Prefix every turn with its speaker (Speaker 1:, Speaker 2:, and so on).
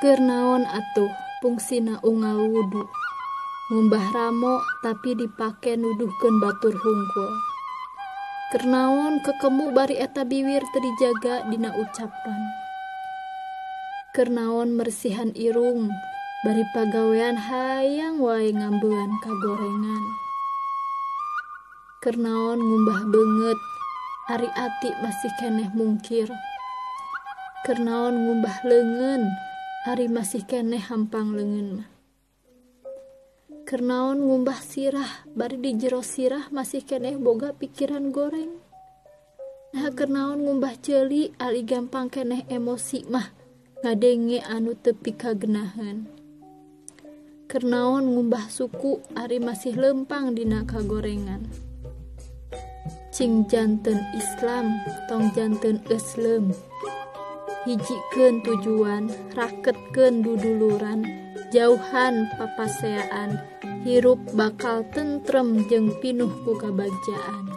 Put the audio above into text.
Speaker 1: Keur naon atuh pungsina unggal wudu? Ngumbah ramo tapi dipake nuduhkeun batur hungkul. Keur naon kekemu bari eta biwir teu dijaga dina ucapan. Keur naon mersihan irung bari pagawean hayang wae ngambean kagorengan. Keur naon ngumbah beungeut ari ati masih keneh mungkir. Keur naon ngumbah leungeun ari masih keneh hampang leungeun mah. Keur naon ngumbah sirah bari di jero sirah masih keneh boga pikiran goreng. Nah keur naon ngumbah ceuli ari gampang keneh emosi mah ngadenge anu teu pikagenaheun. Keur naon ngumbah suku ari masih lempang dina kagorengan. Cing janten Islam tong janten Islam. Hijikeun tujuan, raketkeun duduluran, jauhan papaseaan, hirup bakal tentrem jeung pinuh ku kabagjaan.